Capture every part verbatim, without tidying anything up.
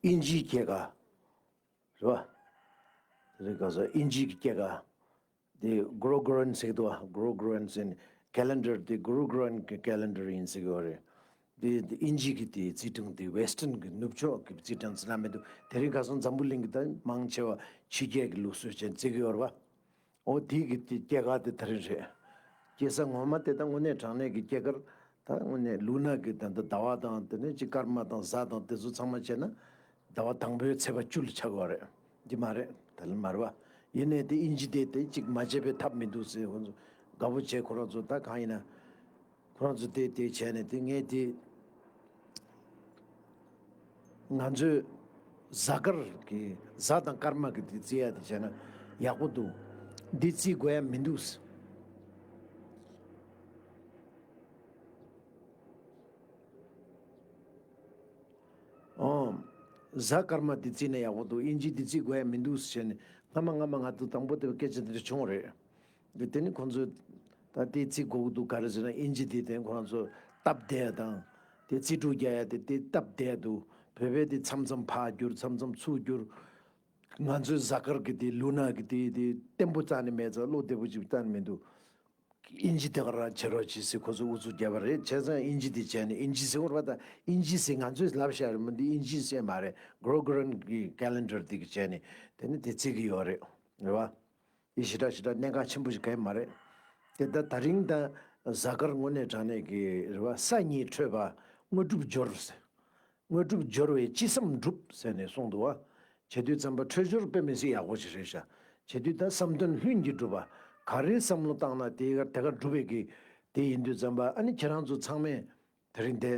དབྱིན་ཇིའི་སྐྱེས་སྐར་རེད་བ། དེ་རིང་ཁ་སང་དབྱིན་ཇིའི་སྐྱེས་སྐར་དེ་Gregorian་ཟེར་གི་འདུག་བ། Gregorian་ཟེར་ནས་calendar་དེ་Gregorian་གི་calendar་ཡིན་ཟེར་གི་ཡོད་རེད། དེ་དེ་དབྱིན་ཇི་གི་དེ་རྩིས་གྲངས་དེ་Western་གི་ནུབ་ཕྱོགས་ཀྱི་རྩིས་གྲངས་ཟེར་ན་མི་འདུག་དེ་རིང་ཁ་སང་འཛམ་བུ་གླིང་གི་ད་མང་ཆེ་བ་ཕྱི་རྒྱལ་གྱི་ལུགས་སྲོལ་ཅན་བརྩི་གི་ཡོད་རེད་བ། འོ་དེ་གི་དེ་སྐྱེས་སྐར་དེ་དེ་རིང་རེད། སྐྱེས་ས་ངོ་མ་དེ་ད་དངོས་གནས་དྲང་གནས་ཀྱི་སྐྱེས་སྐར་ད་དངོས་གནས་ལུག་ནག་གི་ད་ད་ཟླ་བ་དང་དེ་ནས་ཅིག་སྐར་མ་དང་གཟའ་དང་དེ་ཚོ་ཚང་མ་བྱས་ན་ཟླ་བ་དང་པོའི་ཚེས་པ་བཅུ་ལ་ཆགས་ཀྱི་ཡོད་རེད། འདི་མ་རེད། ད་ལན་མ་རེད་བ། ཡིན་ནའི་དེ་དབྱིན་ཇི་དེ་དེ་ཅིག་མ་བྱས་པའི་ཐབས་མི་འདུག་ཟེར། ཁོང་ཚོ་དགའ་པོ་བྱས། ཁོ་རང་ཚོ་ད་གང་ཡིན་ན་ཁོ་རང་ཚོ་དེ་དེ་བྱས་ནས་དེ་ངས་དེ། ང་ཚོས་གཟའ་སྐར་གྱི་གཟའ་དང་སྐར་མ་གི་དེ་བརྩི་ཡ་དེ་བྱས་ན་ཡག་པོ་འདུག་འདི་བརྩི་དགོས་ཡ་མི་འདུག་ཨོ། གཟའ་སྐར་མ་འདི་བརྩིས་ན་ཡག་པོ་འདུག་དབྱིན་ཇི་འདི་བརྩི་དགོས་ཡ་མི་འདུག་ཟེར་ནས་སྔ་མ་སྔ་མ་ང་ཚོ་དང་པོ་དེ་སྐད་ཆ་འདི་འདྲ་བྱུང་བ་རེད། དེ་ནི་ཁོང་ཚོས་ད་དེ་བརྩི་དགོས་ཀྱི་འདུག་ག་རེ་ཟེར་ན་དབྱིན་ཇི་དེ་དེ་ཁོ་རང་ཚོ་སྟབས་བདེ་ཡ་དང་། དེ་རྩིས་འཁྲུག་རྒྱག་ཡ་དེ་དེ་སྟབས་བདེ་འདུག་བོད་པའི་དེ་མཚམས་མཚམས་ཕར་བསྒྱུར་མཚམས་མཚམས་ཚུར་བསྒྱུར། ང་ཚོའི་གཟའ་སྐར་གྱི་དེ་ལུག་ནག་གི་དེ་དེ་བརྟན་པོ་རྩ་ནས་མེད་ཙང་བློ་བདེ་པོ་ཅིག་གཏན་མི་འདུག་དབྱིན་ཇི་དེ་ག་རང་བྱེད་རོགས་གྱིས་ཟེར་ཁོ་ཚོས་ཨུ་ཚུགས་བརྒྱབ་པ་རེད། བྱས་ཙང་དབྱིན་ཇི་དེ་བྱས་ནས་དབྱིན་ཇི་ཟེར་བ་རེད་བ། ད་དབྱིན་ཇི་ཟེར་ང་ཚོས་ལབ་བཞག་རེད་མོ། འདི་དབྱིན་ཇི་ཟེར་མ་རེད། Gregorian་གི་calendar་དེ་གི་བྱས་ནས་དེ་ནི་དེ་བརྩི་གི་ཡོད་རེད། རེད་བ། དེ་ཞེ་དྲག་ཞེ་དྲག་གནད་འགག་ཆེན་པོ་ཞིག་གང་ཡང་མ་རེད། དེ་ད་ད་རིང་ད་གཟའ་སྐར་དངོས་གནས་དྲང་གནས་ཀྱི་རེད་བ། ས་གཉིས་འཕྲོད་པ་དངོས་གྲུབ་འབྱོར་ཟེར། དངོས་གྲུབ་འབྱོར་བས་ཅི་བསམ་འགྲུབ་ཟེར་ནས་གསུངས་འདུག་བ། བྱེད་དུས་ཙམ་པ་འཕྲོད་སྦྱོར་དཔེ་མི་སྲིད་ཡག་པོ་ཞིག་རེད་ཤག་བྱེད་དུས་ད་བསམ་དོན་ལྷུན་གྱིས་གྲུབ་པ། ག་རེ་བསམ་བློ་བཏང་ན་དེ་ག་དེ་ག་འགྲུབ་པའི་གི་དེ་ཡིན་དུས་ཙམ་པ། ཨ་ནི་ཁྱེད་རང་ཚོ་ཚང་མས་དེ་རིང་དེ་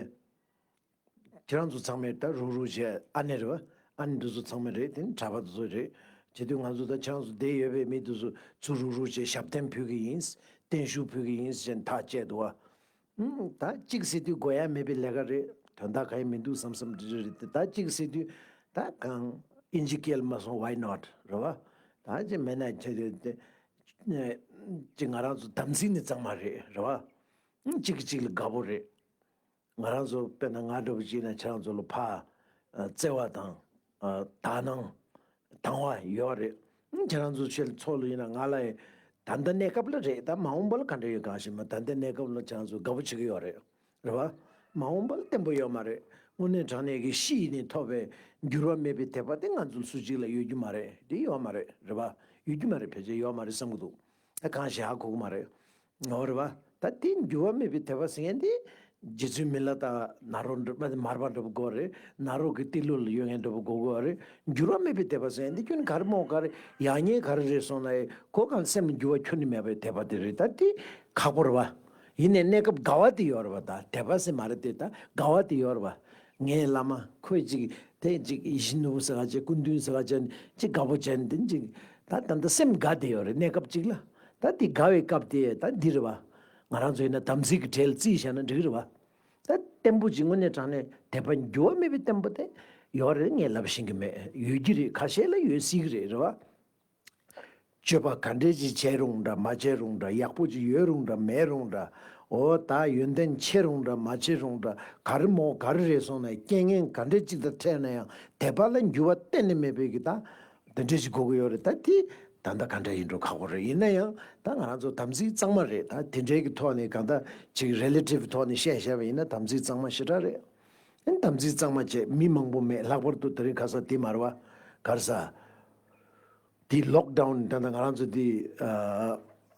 ཁྱེད་རང་ཚོ་ཚང་མས་ད་རུག་རུག་བྱས། ཨ་ནེ་རེད་བ། ཨ་ནེ་འདི་ཚོ་ཚང་མ་རེད། དེ་ནི་གྲྭ་པ་འདི་ཚོ་རེད། བྱེད་དུས་ང་ཚོ་ད་ཁྱེད་རང་ཚོ་བསྡད་ཡོད་པའི་མི་འདི་ཚོ་ཚུར་རུག་རུག་བྱས་ཞབས་བརྟན་ཕུལ་གི་ཡིན། བརྟན་བཞུགས་ཕུལ་གི་ཡིན་ཟེར་ནས་ཐག་བཅད་འདུག་བ། ཨུམ། ད་གཅིག་ཟེར་དུས་དགོས་ཡ་མེད་པའི་ལས་ཀ་རེད། དོན་དག་གང་ཡང་མི་འདུག་བསམ་བསམ་འདྲི་འདྲི་རེད་དེ། ད་གཅིག་ཟེར་དུས་ད་གང་དབྱིན་ཇི་སྐད་ལ་མ་སོང་why not་རེད་བ། ད་ཅི་མེད་ན་ཆེ་དེ་དེ་ཅི་ང་རང་ཚོ་དམ་ཚིག་ནི་གཙང་མ་རེད། རེད་བ། ཨུམ། གཅིག་གིས་གཅིག་ལ་དགའ་པོ་རེད། ང་རང་ཚོ་དཔེར་ན་ང་འདྲ་པོ་ཅིག་ན་ཁྱེད་རང་ཚོ་ལ་ཕར་ཨ་བརྩེ་བ་དང་ཨ་དག་སྣང་དང་བ་ཡོད་རེད། ཁྱེད་རང་ཚོ་ཆེད་ཚོགས་ལ་ཡིན་ན་ང་ལ་ད་ལྟ་གནས་སྐབས་ལ་རེད། ད་མ་འོངས་པ་ལ་ག་འདྲ་ཡོད་གང་ཤེས་མ། ད་ལྟ་གནས་སྐབས་ལ་ཁྱེད་རང་ཚོ་དགའ་པོ་བྱེད་ཀྱི་ཡོད་རེད། རེད་བ། མ་འོངས་པ་ལ་བརྟན་པོ་ཡོད་མ་རེད། དངོས་གནས་དྲང་གནས་ཀྱི་ཤི་ནས་ཐོབ་པའི་འགྱུར་བ་མེད་པའི་དད་པ་དེ་ང་ཚོ་སུ་གཅིག་ལ་ཡོད་རྒྱུ་མ་རེད། དེ་ཡོད་མ་རེད། རེད་བ། ཡོད་རྒྱུ་མ་རེད། ཕལ་ཆེར་ཡོད་མ་རེད་བསམ་གྱི་འདུག་ད་གང་ཞིག་ཧ་གོ་གི་མ་རེད། འོ་རེད་བ། ད་དེ་འགྱུར་བ་མེད་པའི་དད་པ་ཟེར་མཁན་དེ་རྗེ་བཙུན་མི་ལ་དང་ནཱ་རོ་འདྲ་མ་དེ་མར་པ་འདྲ་པོ་དགོས་རེད། ནཱ་རོ་གི་ཏི་ལོ་ལ་ཡོད་མཁན་འདྲ་པོ་དགོས་དགོས་རེད། འགྱུར་བ་མེད་པའི་དད་པ་ཟེར་མཁན་དེ་ཁྱོན་ག་རེ་མོ་ག་རེ་ཡག་ཉེས་ག་རེ་རེད་སོང་ན་ཡི་གོ་གང་སེམས་འགྱུར་བ་ཁྱོན་ནས་མེད་པའི་དད་པ་དེ་རེད། ད་དེ་ཁག་པོ་རེད་བ། ཡིན་ནའི་གནས་སྐབས་དགའ་བ་དེ་ཡོད་རེད་བ། ད་དད་པ་ཟེར་མ་རེད་དེ། ད་དགའ་བ་དེ་ཡོད་རེད་བ། ངའི་བླ་མ་ཁོས་ཅིག་དེ་ཅིག་ཡིད་བཞིན་ནོར་བུ་ཟེར་ག་བྱས། སྐུ་མདུན་ཟེར་ག་བྱས་ནས་ཅིག་དགའ་པོ་བྱས་ནས་དེ་ཅིག་ད་ད་ལྟ་སེམས་དགའ་བསྡད་ཡོད་རེད་གནས་སྐབས་ཅིག་ལ། ད་དེ་དགའ་བའི་སྐབས་དེ་ད་འདི་རེད་བ། ང་རང་ཚོ་ཡིན་ན་དམ་ཚིག་གི་གྲལ་བརྩིས་བཞག་ན་འགྲིག་གི་རེད་བ། ད་བརྟན་པོ་ཅིག་དངོས་གནས་དྲང་གནས་དད་པ་འགྱུར་བ་མེད་པའི་བརྟན་པོ་དེ་ཡོད་རེད། ངས་ལབ་ཤེས་ཀྱི་མེད། ཡོད་ཀྱི་རེད། ཁ་ཤས་ལ་ཡོད་སྲིད་ཀྱི་རེད། རེད་བ། སྤྱོད་པ་ག་འདྲས་ཅིག་བྱས་རུང་འདྲ་མ་བྱས་རུང་འདྲ། ཡག་པོ་ཅིག་ཡོད་རུང་འདྲ་མེད་རུང་འདྲ། འོ་ད་ཡོན་ཏན་ཆེ་རུང་འདྲ་མ་ཆེ་རུང་འདྲ། ག་རེ་མོ་ག་རེ་རེད་སོང་ན་རྐྱེན་ངན་ག་འདྲས་ཅིག་དང་འཕྲད་ན་ཡང་དད་པ་ལ་འགྱུར་བ་གཏན་ནས་མེད་པའི་གི་ད་དེ་འདྲས་ཅིག་དགོས་ཀྱི་ཡོད་རེད། ད་དེ་ད་ལྟ་ག་འདྲ་ཡིན་འགྲོ་ཁག་པོ་རེད། ཡིན་ན་ཡང་ད་ང་རང་ཚོ་དམ་ཚིག་གཙང་མ་རེད། ད་དེ་འདྲའི་གི་ཐོག་ནས་གང་ལྟར་ཅིག་relative་ཐོག་ནས་བཤད་བཤད་པ་ཡིན་ན་དམ་ཚིག་གཙང་མ་ཞེ་དྲག་རེད། དམ་ཚིག་གཙང་མ་བྱས་མི་མང་པོ་མེད། ལྷག་པར་དུ་དེ་རིང་ཁ་སང་དེ་མ་རེད་བ། ག་རེ་ཟ། དེ་ལོག་ཌའུན་ད་ལྟ་ང་རང་ཚོ་དེ་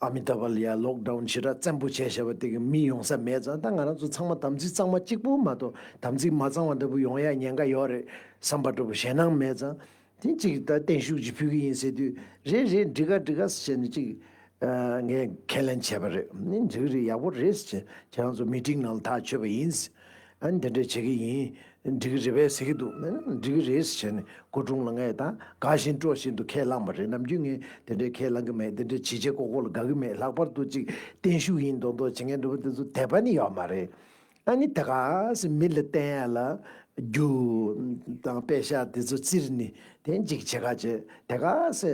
ཨ་མི་ཏཱབ་ལ་ཡ་ལོག་ཌའུན་ཞེ་དྲག་བཙན་པོ་བྱས་བཞག་པ་དེ་གི་མི་ཡོང་ས་མེད་ཙང་། ད་ང་རང་ཚོ་ཚང་མ་དམ་ཚིག་གཙང་མ་གཅིག་པུ་མ་གཏོགས་དམ་ཚིག་མ་གཙང་བ་འདྲ་པོ་ཡོང་ཡ་ཉེན་ཁ་ཡོད་རེད་བསམ་པ་འདྲ་པོ་ཞེད་སྣང་མེད་ཙང་། དེ་གཅིག་ད་བརྟན་བཞུགས་ཅིག་ཕུལ་གི་ཡིན་ཟེར་དུས། རེད་རེད། འགྲིག་ག་འགྲིག་ག་ཟེར་ནས་གཅིག་ཨ་ངས་ཁས་ལེན་བྱས་པ་རེད། ནི་འགྲིག་གི་རེད། ཡག་པོ་རེད་ཟེར། ཁྱེད་རང་ཚོ་མི་ཊིང་ནང་ལ་ཐག་ཆོད་པ་ཡིན། ཨ་ནི་དེ་འདྲས་བྱེད་ཀྱི་ཡིན། འགྲིག་གི་རེད་པས་ཟེར་གྱི་འདུག་ཨ་ནི་འགྲིག་གི་རེད་ཟེར་ནས་སྐུ་དྲུང་ལ་ངས་ད་དགའ་བཞིན་སྤྲོ་བཞིན་དུ་ཁས་བླངས་པ་རེད། ནམ་རྒྱུན་ངས་དེ་འདྲས་ཁས་བླངས་ཀྱི་མེད། དེ་འདྲས་བྱས་བྱས་ཀོ་ཀོ་ལ་དགའ་གི་མེད། ལྷག་པར་དུ་ཅིག་བརྟན་བཞུགས་ཡིན་མདོག་མདོག་བྱེད་མཁན་འདྲ་པོ་དེ་ཚོ་དད་པ་ནི་ཡོད་མ་རེད། ཨ་ནི་དེ་ག་སེ་མི་ལ་བསྟན་ཡ་ལ་རྒྱུ་དང་པེ་ཤག་དེ་ཚོ་བཙིར་ནས་དེ་འཇིག་བྱེད་ག་བྱེད། དེ་ག་སེ་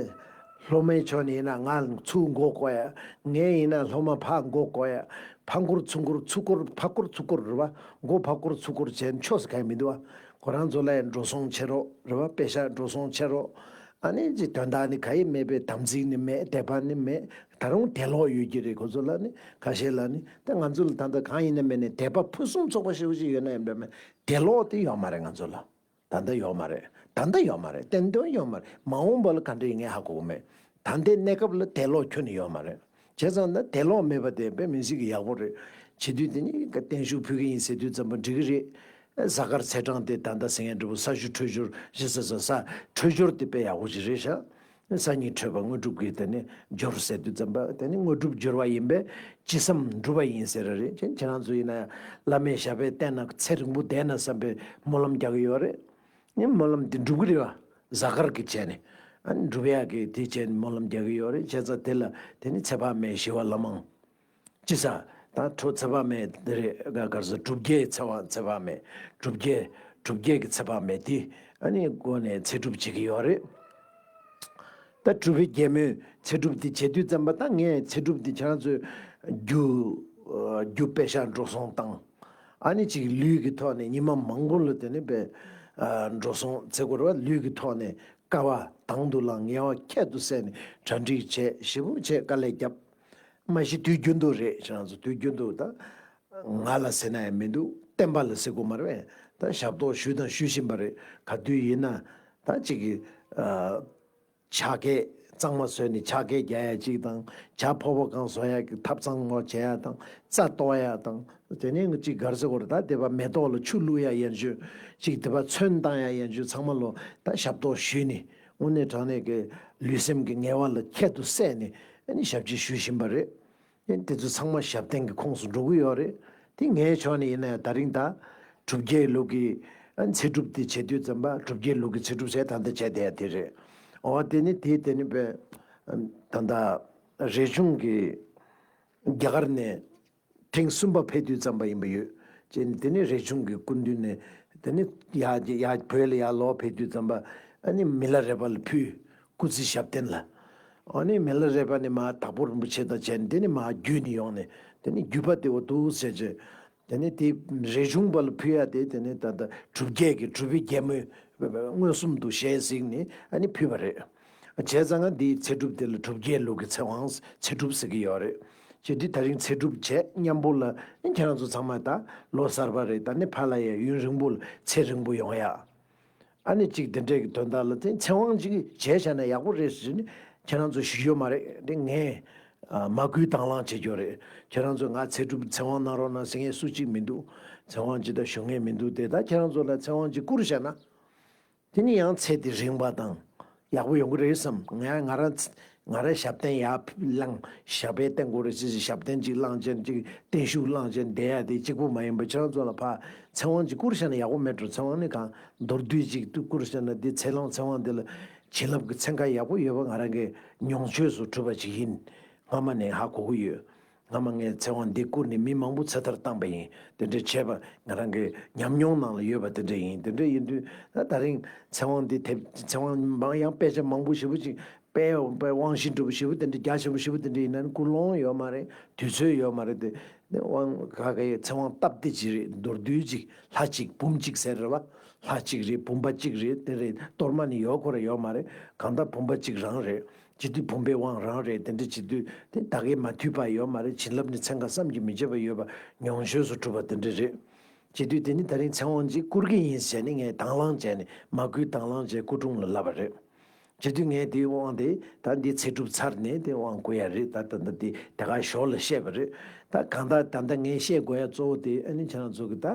སློབ་མའི་ཕྱོགས་ནས་ཡིན་ན་ང་ཚུར་མགོ་བསྐོར་ཡ། ངས་ཡིན་ན་སློབ་མ་ཕར་མགོ་བསྐོར་ཡ། ཕར་མགོར་ཚུར་མགོར་ཚུར་བསྐོར་ཕར་བསྐོར་ཚུར་བསྐོར་རེད་བ། མགོ་ཕར་བསྐོར་ཚུར་བསྐོར་བྱས་ན་ཆོག་ས་གང་ཡང་མི་འདུག་བ། ཁོ་རང་ཚོ་ལ་ཡང་འགྲོ་སོང་ཆེ་རོགས་རེད་བ། པེ་ཤག་འགྲོ་སོང་ཆེ་རོགས། ཨ་ནི་ཅིག་དོན་དག་ནི་ག་ཡི་མེད་པའི་དམ་ཚིག་ནི་མེད། དད་པ་ནི་མེད། ད་རུང་དད་ལོག་ཡོད་ཀྱི་རེད། ཁོ་ཚོ་ལ་ནི་ཁ་ཤས་ལ་ནི། ད་ང་ཚོ་ལ་ད་ལྟ་གང་ཡིན་ན་མེད་ནས་དད་པ་ཕུན་སུམ་ཚོགས་པ་ཞེ་པོ་ཅིག་ཡོད་ན་ཡང་འདྲ་མེད། དད་ལོག་དེ་ཡོད་མ་རེད་ང་ཚོ་ལ། ད་ལྟ་ཡོད་མ་རེད། ད་ལྟ་ཡོད་མ་རེད། ཏན་ཏན་ཡོད་མ་རེད། མ་འོངས་པ་ལ་ག་འདྲ་ཡིན་ངས་ཧ་གོ་གི་མེད། ད་ལྟའི་གནས་སྐབས་ལ་དད་ལོག་ཁྱོན་ནས་ཡོད་མ་རེད། བྱས་ཙང་ན་དད་ལོག་མེད་པ་དེ་དཔེ་མི་སྲིད་ཀྱི་ཡག་པོ་རེད། བྱེད་དུས་དེ་ནི་བརྟན་བཞུགས་ཕུལ་གི་ཡིན་ཟེར་དུས་ཙམ་པ་འགྲིག་གི་རེད། གཟའ་སྐར་ཚེས་གྲངས་དེ་ད་ལྟ་ཟེར་མཁན་འདྲ་པོ་ས་ཞུ་འཕྲོད་སྦྱོར་ཞེས་ཟེར་སོང་། ས་འཕྲོད་སྦྱོར་དེ་དཔེ་ཡག་པོ་ཞིག་རེད་ཤག། ས་ཉིན་འཕྲོད་པ་དངོས་གྲུབ་ཀྱི་དེ་ནི་སྦྱོར་ཟེར་དུས་ཙམ་པ་དེ་ནི་དངོས་གྲུབ་སྦྱོར་བ་ཡིན་པས་ཅི་བསམ་འགྲུབ་པ་ཡིན་ཟེར་རེད། ཁྱེད་ཁྱེད་རང་ཚོ་ཡིན་ན་ཡང་བླ་མའི་ཞབས་པད་བརྟན་ན་ཚེ་རིང་པོ་བསྡད་ན་བསམ་པའི་སྨོན་ལམ་རྒྱག་གི་ཡོད་རེད། ནི་སྨོན་ལམ་འདི་འགྲུབ་ཀྱི་རེད་བ། གཟའ་སྐར་གྱི་བྱས་ནས། ཨ་ནི་འགྲུབ་ཡག་གི་དེ་བྱས་ནས་སྨོན་ལམ་རྒྱག་གི་ཡོད་རེད། བྱས་ཙང་དེ་ལ་དེ་ནི་ཚེ་དཔག་མེད་ཞི་བ་ལྷ་མང་། ཅི་ས། ད་ཁྲོ་ཚེ་དཔག་མེད་དེ་རེད། ག་གར་ས་གྲུབ་བརྒྱའི་ཚེ་དབང་ཚེ་དཔག་མེད། གྲུབ་བརྒྱའི་གྲུབ་བརྒྱའི་གི་ཚེ་དཔག་མེད་དེ། ཨ་ནི་སྒོ་ནས་ཚེ་སྒྲུབ་བྱེད་ཀྱི་ཡོད་རེད། ད་གྲུབ་པའི་རྒྱལ་མོས་ཚེ་སྒྲུབ་དེ་བྱེད་དུས་ཙམ་པ་ད་ངས་ཚེ་སྒྲུབ་དེ་ཁྱེད་རང་ཚོས་རྒྱུ། རྒྱུ་པེ་ཤག་འགྲོ་སོང་བཏང་། ཨ་ནི་ཅིག་ལུས་ཀྱི་ཐོག་ནས་ཉི་མ་མང་པོ་ལ་དེ་ནི་པེ་འགྲོ་སོང་ཚེ་སྒོ་ར་ལུས་ཀྱི་ཐོག་ནས་དཀའ་བ་དང་དུ་བླངས། ངལ་བ་ཁྱད་དུ་བསད་ནས་གྲ་སྒྲིག་བྱས། ཞེ་པོ་བྱས་དཀའ་ལས་བརྒྱབ། མ་གཞི་དུས་རྒྱུན་དུ་རེད། ཁྱེད་རང་ཚོ་དུས་རྒྱུན་དུ་ད་ང་ལ་ཟེར་ན་ཡང་མི་འདུག། བསྟན་པ་ལ་ཟེར་དགོས་མ་རེད། ད་ཞབས་ཏོག་ཞུས་དང་ཞུ་བཞིན་པ་རེད། ག་དུས་ཡིན་ན་ད་ཅིག་གི་ཕྱག་འཁྱེར་གཙང་མ་བཟོས་ནས་ཕྱག་འཁྱེར་རྒྱག་ཡ་གཅིག་དང་། ཇ་ཕོར་པ་གང་བཟོ་ཡ་གི་ཐབ་ཚང་ངོ་བྱེད་ཡ་དང་། རྩྭ་གཏོར་ཡ་དང་། དེ་ནས་ཅིག་གར་ཟེར་དགོས་རེད། ད་དེ་པ་མེ་ཏོག་ལ་ཆུ་བླུག་ཡ་ཡན་ཆོད་ཅིག་དེ་པ་ཚོན་བཏང་ཡ་ཡན་ཆོད་ཚང་མ་ལོ་ད་ཞབས་ཏོག་ཞུས་ནས་དངོས་གནས་དྲང་གནས་ཀྱི་ལུས་སེམས་ཀྱི་ངལ་བ་ལ་ཁྱད་དུ་བསད་ནས་ཨ་ནི་ཞབས་ཕྱི་ཞུ་བཞིན་པ་རེད། དེ་ཚོ་ཚང་མ་ཞབས་བརྟན་གྱི་ཁོངས་སུ་འགྲོ་གི་ཡོད་རེད། དེ་ངའི་ཕྱོགས་ནས་ཡིན་ན་ཡང་ད་རིང་ད་གྲུབ་རྒྱལ་ལུགས་ཀྱི་ཚེ་སྒྲུབ་དེ་བྱེད་དུས་ཙམ་པ་གྲུབ་རྒྱལ་ལུགས་ཀྱི་ཚེ་སྒྲུབ་ཟེར་ད་ལྟ་བྱས་བསྡད་ཡ་དེ་རེད། འོ་དེ་ནི་དེ་དེ་ནི་པས་ད་ལྟ་རས་ཆུང་གི་རྒྱ་གར་ནས་ཐེངས་གསུམ་པ་ཕེབས་དུས་ཙམ་པ་ཡིན་པ་ཡོད། ཅེས་ནི་དེ་ནི་རས་ཆུང་གི་སྐུ་མདུན་ནས་དེ་ནི་ཡ་ཡ་བོད་ལ་ཡ་ལོག་ཕེབས་དུས་ཙམ་པ་ཨ་ནི་མི་ལ་རས་པ་ལ་ཕུལ། སྐུ་ཚེ་ཞབས་བརྟན་ལ། ཨ་ནི་མི་ལ་རས་པ་ནི་མ་དྭགས་པོ་རིན་པོ་ཆེ་དང་བཅས་ནས་དེ་ནི་མ་བརྒྱུད་ནས་ཡོང་ནས་དེ་ནི་བརྒྱུད་པ་དེ་འོ་འདུག་ཟེར་བྱས། དེ་ནི་དེ་རས་ཆུང་པ་ལ་ཕུལ་ཡ་དེ་དེ་ནི་ད་ལྟ་གྲུབ་རྒྱལ་གྱི་གྲུབ་པའི་རྒྱལ་མོས་མངོན་སུམ་དུ་ཞལ་གཟིགས་ནས་ཨ་ནི་ཕུལ་བ་རེད། བྱས་ཙང་ང་འདིའི་ཚེ་སྒྲུབ་དེ་ལ་གྲུབ་རྒྱལ་ལུགས་ཀྱི་ཚེ་དབང་ཚེ་སྒྲུབ་ཟེར་གྱི་ཡོད་རེད། བྱས་དུས་ད་རིང་ཚེ་སྒྲུབ་བྱས་མཉམ་པོ་ལ་ནི་ཁྱེད་རང་ཚོ་ཚང་མ་ད་ལོ་གསར་པ་རེད། ད་ནི་ཕར་ལ་ཡ་ཡུན་རིང་པོ་ལ་ཚེ་རིང་པོ་ཡོང་ཡ། ཨ་ནི་གཅིག་དེ་འདྲས་ཀྱི་དོན་དག་ལ་དེ་ཚེ་དབང་ཅིག་བྱས་བྱས་ན་ཡག་པོ་རེད་ཟེར་ནི་ཁྱེད་རང་ཚོ་ཞུ་རྒྱུ་མ་རེད། དེ་ངས་ཨ་མ་བསྐུལ་དང་བླངས་བྱེད་རྒྱུ་རེད། ཁྱེད་རང་ཚོ་ང་ཚེ་སྒྲུབ་ཚེ་དབང་གནང་རོགས་གནང་ཟེར་མཁན་སུ་གཅིག་མི་འདུག། ཚེ་དབང་ཅིག་ད་ཞུ་མཁན་མི་འདུག། དེ་ད་ཁྱེད་རང་ཚོ་ལ་ཚེ་དབང་ཅིག་བསྐུར་བྱས་ན། དེ་ནི་ཡང་ཚེ་དེ་རིང་བ་དང་ཡག་པོ་ཡོང་གི་རེད་བསམ། ང་ང་རང་ང་རང་ཞབས་བརྟན་ཡར་བླངས། ཞབས་པད་བརྟན་དགོས་རེད་ཟེར་ཞབས་བརྟན་ཅིག་བླངས་བྱས་ཅིག་བརྟན་བཞུགས་བླངས་བྱས་བསྡད་ཡ་དེ་གཅིག་པུ་མ་ཡིན་པ་ཁྱེད་རང་ཚོ་ལ་ཕར་ཚེ་དབང་ཅིག་བསྐུར་བྱས་ན་ཡག་པོ་མེད་འགྲོ། ཚེ་དབང་ནི་གང་མདོར་བསྡུས་ཅིག་ཏུ་བསྐུར་བྱས་ན་དེ་ཚེ་ལང་ཚེ་དབང་དེ་ལ་བྱིན་རླབས་ཀྱི་ཚན་ཁ་ཡག་པོ་ཡོད་པ་ང་རང་གི་མྱོང་ཆོས་སུ་གྲུབ་པ་ཅིག་ཡིན། སྔ་མ་ནས་ཧ་གོ་གི་ཡོད། སྔ་མ་ངས་ཚེ་དབང་འདི་བསྐུར་ནས་མི་མང་པོ་ཚེ་ཐར་བཏང་པ་ཡིན། དེ་འདྲ་བྱས་པ་ང་རང་གི་ཉམས་མྱོང་ནང་ལ་ཡོད་པ་དེ་འདྲ་ཡིན། དེ་འདྲ་ཡིན་དུས་ད་ད་རིང་ཚེ་དབང་འདི་དེབ་ཚེ་དབང་མང་ཡང་དཔེ་ཆ་མང་པོ་ཞེ་པོ་ཅིག་དཔེ་དཔེ་དབང་ཤེད་འགྲུབ་པོ་ཞེ་པོ་དེ་འདྲ་རྒྱ་ཆེན་པོ་ཞེ་པོ་དེ་འདྲ་ཡིན་ན་ནི་ཀུན་སློང་ཡོད་མ་རེད། དུས་ཚོད་ཡོད་མ་རེད་དེ། དབང་ག་ག་ཡི་ཚེ་དབང་སྟབས་བདེ་ཅིག་རེད། མདོར་བསྡུས་ཅིག་ལྷ་གཅིག་བུམ་གཅིག་ཟེར་རེད་བ། ལྷ་གཅིག་རེད། བུམ་པ་གཅིག་རེད། དེ་རེད། གཏོར་མ་ནི་ཡོད་ཁོ་ར་ཡོད་མ་རེད། གང་ལྟར་བུམ་པ་གཅིག་རང་རེད། བྱེད་དུས་བུམ་པའི་དབང་རང་རེད། དེ་འདྲ་བྱེད་དུས་དེ་ད་གའི་མ་ཐུལ་བ་ཡོད་མ་རེད། བྱིན་རླབས་ནི་ཚན་ཁ་བསམ་གྱིས་མི་ཁྱབ་པ་ཡོད་པ་མྱོང་ཆོས་སུ་གྲུབ་པ་དེ་འདྲ་རེད། བྱེད་དུས་དེ་ནི་ད་རིང་ཚེ་དབང་ཅིག་བསྐུར་གྱི་ཡིན་ཟེར་ནས་ངས་དང་བླངས་བྱས་ནས་མ་བསྐུལ་དང་བླངས་བྱས་སྐུ་དྲུང་ལ་ལབ་པ་རེད། བྱེད་དུས་ངས་དེའི་དབང་དེ་ད་འདི་ཚེ་སྒྲུབ་ཚར་ནས་དེ་དབང་བསྐུར་ཡ་རེད། ད་ད་ད་འདི་དེ་ག་ཞོར་ལ་བཤད་པ་རེད། ད་གང་ལྟར་ད་ལྟ་ངས་བཤད་དགོས་ཡ་གཙོ་བོ་དེ་ཨ་ནི་ཁྱེད་རང་ཚོ་གི་ད་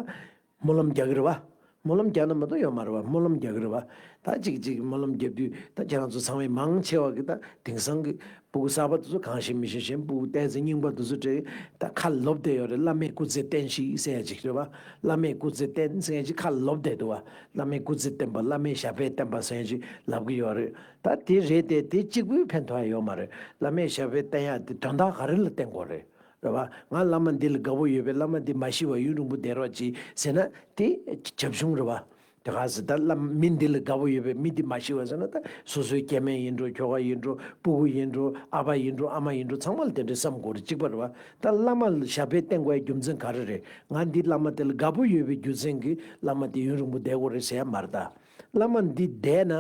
སྨོན་ལམ་རྒྱག་གི་རེད་བ། སྨོན་ལམ་རྒྱག་ན་མ་གཏོགས་ཡོད་མ་རེད་བ། སྨོན་ལམ་རྒྱག་གི་རེད་བ། ད་ཅིག་ཅིག་སྨོན་ལམ་རྒྱབ་དུས་ད་ཁྱེད་རང་ཚོ་ཚང་མས་མང་ཆེ་བ་གི་ད་དེང་སང་གི་སྤུ་གུ་གསར་པ་དེ་ཚོ་གང་ཤེས་མི་ཤེས་གཞན་སྤུ་གུ་ཏོག་ཙམ་རྙིང་པ་དེ་ཚོ་གྲས་ད་ཁ་ལོབས་བསྡད་ཡོད་རེད། བླ་མས་སྐུ་ཚེ་བརྟན་ཞིག་ཟེར་ཡ་ཅིག་རེད་བ། བླ་མས་སྐུ་ཚེ་བརྟན་ཟེར་ཡ་ཅིག་ཁ་ལོབས་བསྡད་འདུག་བ། བླ་མས་སྐུ་ཚེ་བརྟན་པ། བླ་མས་ཞབས་པད་བརྟན་པ་ཟེར་ཡ་ཅིག་ལབ་གི་ཡོད་རེད། ད་དེ་རེད་དེ་དེ་གཅིག་པུས་ཕན་ཐོགས་ཡ་ཡོད་མ་རེད། བླ་མས་ཞབས་པད་བརྟན་ཡ་དེ་དོན་དག་ག་རེ་ལ་བརྟེན་དགོས་རེད། རེད་བ། ང་བླ་མ་འདི་ལ་དགའ་པོ་ཡོད་པས་བླ་མ་འདི་མ་ཤི་བར་ཡུན་རིང་པོ་བསྡད་རོགས་གྱིས་ཟེར་ན་དེ་བྱབ་ཆུང་རེད་བ། དེ་ག་ཟེ་ད་བླ་མ་མི་འདི་ལ་དགའ་པོ་ཡོད་པའི་མི་འདི་མ་ཤི་བ་ཟེར་ན། ད་སོ་སོའི་སྐྱེ་དམན་ཡིན་འགྲོ། ཁྱོ་ག་ཡིན་འགྲོ། སྤུ་གུ་ཡིན་འགྲོ། ཨ་ཕ་ཡིན་འགྲོ། ཨ་མ་ཡིན་འགྲོ། ཚང་མ་ལ་དེ་འདྲའི་བསམ་དགོས་རེད། གཅིག་པ་རེད་བ། ད་བླ་མ་ལ་ཞབས་པད་བརྟན་དགོས་ཡ་རྒྱུ་མཚན་ག་རེ་རེད། ང་འདི་བླ་མ་དེ་ལ་དགའ་པོ་ཡོད་པའི་རྒྱུ་མཚན་གྱིས་བླ་མ་དེ་ཡུན་རིང་པོ་བསྡད་དགོས་རེད་ཟེར་ཡ་མ་རེད་ད། བླ་མ་འདི་བསྡད་ན་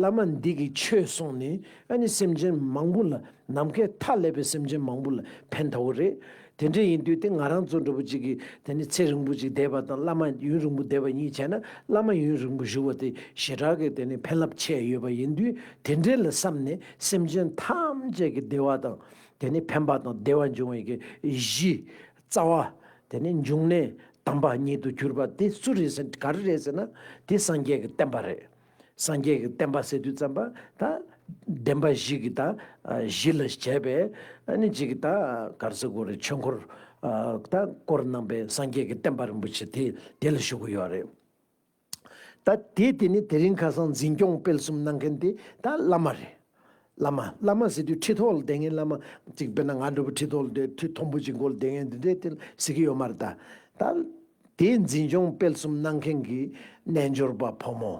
བླ་མ་འདི་གི་ཆོས་གསུངས་ནས་ཨ་ནི་སེམས་ཅན་མང་པོ་ལ། ནམ་མཁའི་མཐའ་ཀླས་པའི་སེམས་ཅན་མང་པོ་ལ་ཕན་ཐོགས་རེད། དེ་འདྲ་ཡིན་དུས་དེ་ང་རང་ཚོ་འདྲ་པོ་ཅིག་གིས་དེ་ནི་ཚེ་རིང་པོ་ཅིག་བསྡད་པ་དང་བླ་མ་ཡུན་རིང་པོ་བསྡད་པ་གཉིས་བྱས་ན། བླ་མ་ཡུན་རིང་པོ་བཞུགས་པ་དེ་ཞེ་དྲག་གི་དེ་ནི་ཕན་རླབས་ཆེ་ཡོད་པ་ཡིན་དུས། དེ་འདྲ་ལ་བསམ་ནས་སེམས་ཅན་ཐམས་ཅད་ཀྱི་བདེ་བ་དང་། དེ་ནི་ཕན་པ་དང་བདེ་བ་འབྱུང་བའི་གི་གཞི་རྩ་བ། དེ་ནི་འབྱུང་གནས་དམ་པ་ཉིད་དུ་གྱུར་པ་དེ་སུ་རེད་ཟེར། ག་རེ་རེད་ཟེར་ན། དེ་སངས་རྒྱས་ཀྱི་བསྟན་པ་རེད། སངས་རྒྱས་ཀྱི་བསྟན་པ་ཟེར་དུས་ཙམ་པ་ད་བདེན་པ་བཞི་གི་ད་གཞི་ལ་བྱས་པའི་ཨ་ནི་ཅིག་གི་ད་ག་རེ་ཟེར་དགོས་རེད། ཆོས་འཁོར་ད་བསྐོར་གནང་པའི་སངས་རྒྱས་ཀྱི་བསྟན་པ་རིན་པོ་ཆེ་དེ་དེ་ལ་ཞུ་གི་ཡོད་རེད། ད་དེ་དེ་ནི་དེ་རིང་ཁ་སང་འཛིན་སྐྱོང་སྤེལ་གསུམ་གནང་མཁན་དེ་ད་བླ་མ་རེད། བླ་མ། བླ་མ་ཟེར་དུས་ཁྲི་ཐོག་ལ་བསྡད་མཁན་བླ་མ་ཅིག་དཔེར་ན་ང་འདྲ་པོ་ཁྲི་ཐོག་ལ་བསྡད། ཁྲི་མཐོན་པོ་ཅིག་མགོ་ལ་བསྡད་མཁན་དེ་འདྲས་དེ་ཟེར་གི་ཡོད་མ་རེད་ད། ད་དེའི་འཛིན་སྐྱོང་སྤེལ་གསུམ་གནང་མཁན་གྱི་རྣལ་འབྱོར་པ་ཕོ་མོ།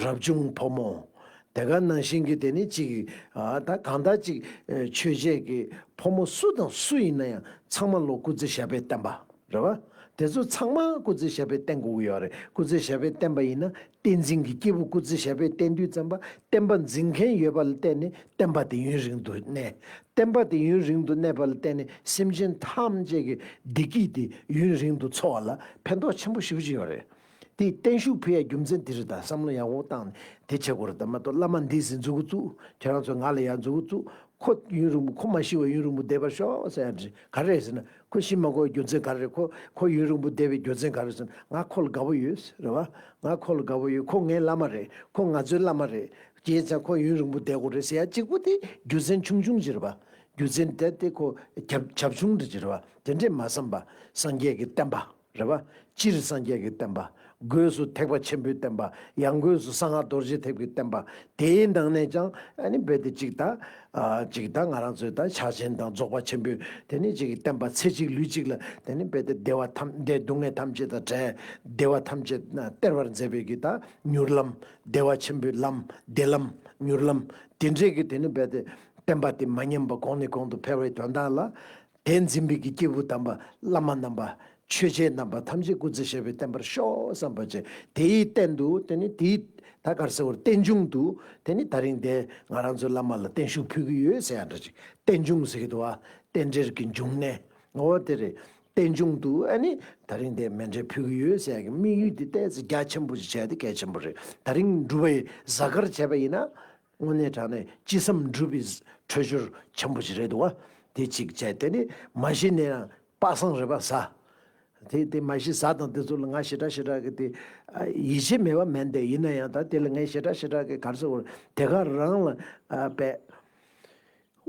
རབ་བྱུང་ཕོ་མོ། དེ་ག་ནང་བཞིན་གྱི་དེ་ནི་ཅིག་ཨ་ད་གང་ལྟར་ཅིག་ཨེ་ཆོས་བྱེད་ཀྱི་ཕོ་མོ་སུ་དང་སུ་ཡིན་ན་ཡང་ཚང་མ་ལོ་སྐུ་ཚེ་ཞབས་པད་བརྟན་པ་རེད་བ། དེ་ཚོ་ཚང་མ་སྐུ་ཚེ་ཞབས་པད་བརྟན་དགོས་ཀྱི་ཡོད་རེད། སྐུ་ཚེ་ཞབས་པད་བརྟན་པ་ཡིན་ན། བསྟན་འཛིན་གྱི་སྐྱེས་བུ་སྐུ་ཚེ་ཞབས་པད་བརྟན་དུས་ཙམ་པ་བསྟན་པ་འཛིན་མཁན་ཡོད་པ་ལ་བརྟེན་ནས་བསྟན་པ་དེ་ཡུན་རིང་དུ་གནས། བསྟན་པ་དེ་ཡུན་རིང་དུ་གནས་པ་ལ་བརྟེན་ནས་སེམས་ཅན་ཐམས་ཅད་ཀྱི་བདེ་སྐྱིད་དེ་ཡུན་རིང་དུ་འཚོ་བ་ལ་ཕན་ཐོགས་ཆེན་པོ་ཞེ་པོ་ཅིག་ཡོད་རེད། དེ་བརྟན་བཞུགས་ཕུལ་ཡ་རྒྱུ་མཚན་དེ་རེད། ད་བསམ་བློ་ཡག་པོ་བཏང་ནས་དེ་བྱེད་དགོས་རེད། ད་མ་གཏོགས་བླ་མ་འདི་ཟིན་མཛུ་གུ་བཙུགས། ཁྱེད་རང་ཚོ་ང་ལ་ཡ་མཛུ་གུ་བཙུགས། ཁོ་ཡུན་རིང་པོ། ཁོ་མ་ཤི་བར་ཡུན་རིང་པོ་བསྡད་པར་ཤོག་ཟེར་ཡ་རེད། ག་རེ་རེད་ཟེར་ན། ཁོ་ཤི་མ་དགོས་རྒྱུ་མཚན་ག་རེ་རེད། ཁོ་ཁོ་ཡུན་རིང་པོ་བསྡད་པའི་རྒྱུ་མཚན་ག་རེ་རེད་ཟེར་ན། ང་ཁོ་ལ་དགའ་པོ་ཡོད་རེད་བ། ང་ཁོ་ལ་དགའ་པོ་ཡོད། ཁོ་ངའི་བླ་མ་རེད། ཁོ་ང་ཚོའི་བླ་མ་རེད། བྱས་ཙང་ཁོ་ཡུན་རིང་པོ་བསྡད་དགོས་རེད་ཟེར་ཡ་གཅིག་པོ་དེ་རྒྱུ་མཚན་ཆུང་ཆུང་ཅིག་རེད་བ། རྒྱུ་མཚན་དེ་དེ་ཁོ་རྒྱབ་རྒྱབ་ཆུང་འདྲ་ཅིག་རེད་བ། དེ་འདྲས་མ་བསམ་པ། སངས་རྒྱས་ཀྱི་བསྟན་པ་རེད་བ། སྤྱིར་སངས་རྒྱས་ཀྱི་བསྟན་པ། སྒོས་སུ་ཐེག་པ་ཆེན་པོའི་བསྟན་པ། ཡང་སྒོས་སུ་གསང་སྔགས་རྡོ་རྗེ་ཐེག་པའི་བསྟན་པ། དེའི་ནང་ནས་ཀྱང་ཨ་ནི་རྦད་དེ་ཅིག་ད། ཨ་ཅིག་ད་ང་རང་ཚོའི་ད་ཕྱག་ཆེན་དང་རྫོགས་པ་ཆེན་པོའི་དེ་ནི་ཅིག་བསྟན་པ་ཚེ་གཅིག་ལུས་གཅིག་ལ་དེ་ནི་རྦད་དེ་བདེ་བ་ཐམས། བདེ་སྡུག་བསྔལ་ཐམས་ཅད་དང་བྲལ། བདེ་བ་ཐམས་ཅད་སྟེར་བར་མཛད་པའི་གི་ད་མྱུར་ལམ། བདེ་བ་ཆེན་པོའི་ལམ། བདེ་ལམ། མྱུར་ལམ། དེ་འདྲས་ཀྱི་དེ་ནི་རྦད་དེ་བསྟན་པ་དེ་མ་ཉམས་པ་གོང་ནས་གོང་དུ་འཕེལ་བའི་དོན་དག་ལ། དེ་འཛིན་པའི་གི་སྐྱེས་བུ་དམ་པ་བླ་མ་རྣམ་པ། ཆོས་བྱེད་རྣམ་པ་ཐམས་ཅད་སྐུ་ཚེ་ཞབས་པད་བརྟན་པར་ཤོག་བསམ་པ་བྱས། དེའི་རྟེན་དུ་དེ་ནི་དེའི་ད་ག་རེ་ཟེར་དགོས་རེད། རྟེན་འབྱུང་དུ་དེ་ནི་ད་རིང་འདི་ང་རང་ཚོའི་བླ་མ་ལ་བརྟན་བཞུགས་ཕུལ་གྱི་ཡོད་ཟེར་ཡ་འདྲ་ཅིག་རྟེན་འབྱུང་ཟེར་གྱི་འདུག་བ། རྟེན་འབྲེལ་གྱི་འབྱུང་གནས། འོ་དེ་རེད། རྟེན་འབྱུང་དུ་ཨ་ནི་ད་རིང་འདི་མཎྜལ་ཕུལ་གྱི་ཡོད་ཟེར་ཡ་གི་དམིགས་ཡུལ་དེ་ཏོག་ཙམ་རྒྱ་ཆེན་པོ་ཅིག་བྱས་ཏེ་གལ་ཆེན་པོ་རེད། ད་རིང་སྒྲུབ་པའི་གཟའ་སྐར་བྱས་པ་ཡིན་ན། དངོས་གནས་དྲང་གནས་ཅི་བསམ་འགྲུབ་པའི་འཕྲོད་སྦྱོར་ཆེན་པོ་ཞིག་རེད་འདུག་བ། དེ་གཅིག་བྱས། དེ་ནི་མ་གཞི་ནས་ཡང་པ་སངས་རེད་པ། གཟའ། དེ་དེ་མ་གཞི་གཟའ་དང་དེ་ཚོ་ལ་ང་ཞེ་དྲག་ཞེ་དྲག་གི་དེ་ཨ་ཡིད་ཆེས་མེད་པ་མིན་ཏེ། ཡིན་ན་ཡང་ད་དེ་ལ་ངས་ཞེ་དྲག་ཞེ་དྲག་གི་ག་རེ་ཟེར་དགོས་རེད། དེ་ག་རང་ལ་ཨ་པས་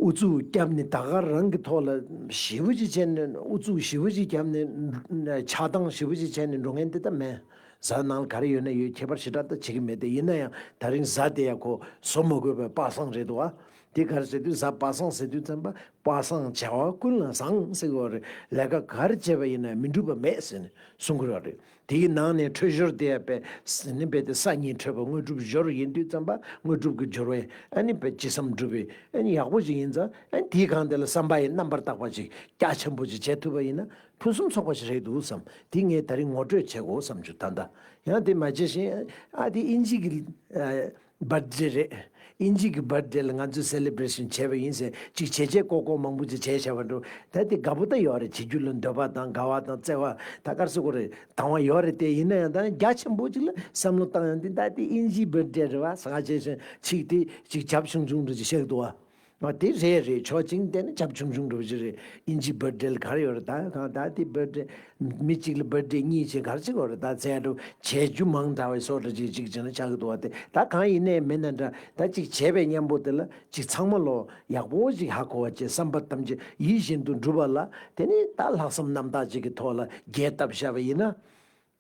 ཨུ་ཚུགས་བརྒྱབ་ནས་ད་ག་རང་གི་ཐོག་ལ་ཞེ་པོ་ཅིག་བྱས་ནས། ཨུ་ཚུགས་ཞེ་པོ་ཅིག་བརྒྱབ་ནས། ཆགས་སྡང་ཞེ་པོ་ཅིག་བྱས་ནས་འགྲོ་མཁན་དེ་ད་མིན། གཟའ་ནང་ལ་ག་རེ་ཡོད་ན་ཡོད། ཁྱད་པར་ཞེ་དྲག་ད་བྱེད་ཀྱི་མེད་དེ། ཡིན་ན་ཡང་ད་རིང་གཟའ་དེ་ཡང་ཁོ་བཟོ་མ་དགོས་པའི་པ་སངས་རེད་འདུག་བ། དེ་ག་རེ་ཟེར་དུས། གཟའ་པ་སངས་ཟེར་དུས་ཙམ་པ། པ་སངས་བྱ་བ་ཀུན་ལ་བཟང་ཟེར་གྱི་ཡོད་རེད། ལས་ཀ་ག་རེ་བྱས་པ་ཡིན་ན་མི་འགྲུབ་པ་མེད་ཟེར་ནས་གསུང་གི་ཡོད་རེད། དེའི་ནང་ནས་འཕྲོད་སྦྱོར་དེ་ཡང་པས་ནི་རྦད་དེ་ས་གཉིས་འཕྲོད་པ་དངོས་གྲུབ་སྦྱོར་ཡིན་དུས་ཙམ་པ། དངོས་གྲུབ་ཀྱི་སྦྱོར་བས་ཨ་ནི་པས་ཅི་བསམ་འགྲུབ་པའི་ཨ་ནི་ཡག་པོ་ཞིག་ཡིན་ཙང་། ཨ་ནི་དེའི་སྒང་དེ་ལ་བསམ་པ་ཡི་རྣམ་པར་དག་པ་ཅིག་རྒྱ་ཆེན་པོ་ཅིག་བྱེད་ཐུབ་པ་ཡིན་ན། ཕུན་སུམ་ཚོགས་པ་ཞིག་རེད་འདུག་བསམ། དེ་ངས་ད་རིང་ངོ་སྤྲོད་བྱེད་དགོས་བསམ་བྱུང་། ད་ལྟ་ཡང་དེ་མ་བྱས་ཤིང་། ཨ་དེ་དབྱིན་ཇི་གི་ཨ་བར་ཌེ་རེད། དབྱིན་ཇི་གི་བར་ཌེ་ལ་ང་ཚོས་སེ་ལེ་བྷ་རེ་ཤན་བྱས་པ་ཡིན་ཟེར་ཅིག་བྱས་བྱས་ལྐོག་ལྐོག་མང་པོ་ཅིག་བྱས་བཞག་པ་འགྲོ། ད་དེ་དགའ་པོ་ད་ཡོད་རེད། བྱེད་རྒྱུ་ལ་འདོད་པ་དང་དགའ་བ་དང་བརྩེ་བ། ད་ག་རེ་ཟེར་དགོས་རེད། དང་བ་ཡོད་རེད་དེ། ཡིན་ན་ཡང་ད་རྒྱ་ཆེན་པོ་ཅིག་ལ་བསམ་བློ་བཏང་ཡང་དེ། ད་དེ་དབྱིན་ཇི་བར་ཌེ་རེད་བ། ཟ་ཁ་བྱས་ཤིང་ཅིག་དེ་ཅིག་བྱབ་ཆུང་ཆུང་འདྲ་ཅིག་བཤད་འདུག་བ། ཨ་དེ་རེད་རེད། ཆོག་ཅིང་དེ་ནི་བྱབ་ཆུང་ཆུང་འདྲ་པོ་ཅིག་རེད། དབྱིན་ཇི་བར་ཌེ་ལ་ག་རེ་ཡོད་རེད། ད་གང་ད་དེ་བར་ཌེ་མི་གཅིག་ལ་བར་ཌེ་གཉིས་བྱས་ག་རེ་ཅིག་ཡོད་རེད། ད་ཚེ་འགྲོ་བྱས་རྒྱུ་མང་དྲགས་པའི་བཟོ་འདྲ་ཅིག་ཅིག་བྱས་ན་ཆགས་ཀྱི་འདུག་བ། དེ་ད་གང་ཡིན་ནའི་མིན་ན་འདྲ། ད་ཅིག་བྱས་པའི་མཉམ་པོ་དེ་ལ་ཅིག་ཚང་མ་ལོ་ཡག་པོ་ཅིག་ཧ་གོ་བ་བྱས། བསམ་པ་ཐམས་ཅད་ཡིད་བཞིན་དུ་འགྲུབ་པ་ལ། དེ་ནི་ད་ལྷག་བསམ་རྣམ་དག་ཅིག་གི་ཐོག་ལ་རྒྱས་བཏབ་བཞག་པ་ཡིན་ན།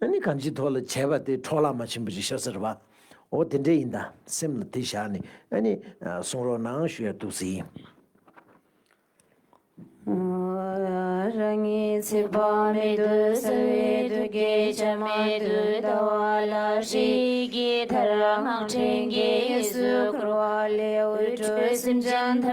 ཨ་ནི་གང་ཅིའི་ཐོག་ལ་བྱས་པ་དེ་འཕྲོ་བརླག་མ་ཕྱིན་པ་ཅིག་ཤར་ས་རེད་བ། འོ་དེ་འདྲ་ཡིན་ད། སེམས་ལ་དེ་བཞག་ནས་ཨ་ནི་གསུང་རོགས་གནང་ཞུ་ཡ་འདུག་ཟེར་ཡིན། རང་ཉིད་ ཚེ་དཔག་མེད་དུ་གསལ་བའི་མཐུ་རྐྱེན་བྱ་མེད་དུ་ལྟ་བ་ལ་ཧྲཱིཿ་ཀྱི་མཐར་སྔགས་ཕྲེང་རྒྱས་སུ་འཁོར་བ་ལས་འོད་འཕྲོས་སེམས་ཅན་ཐམས་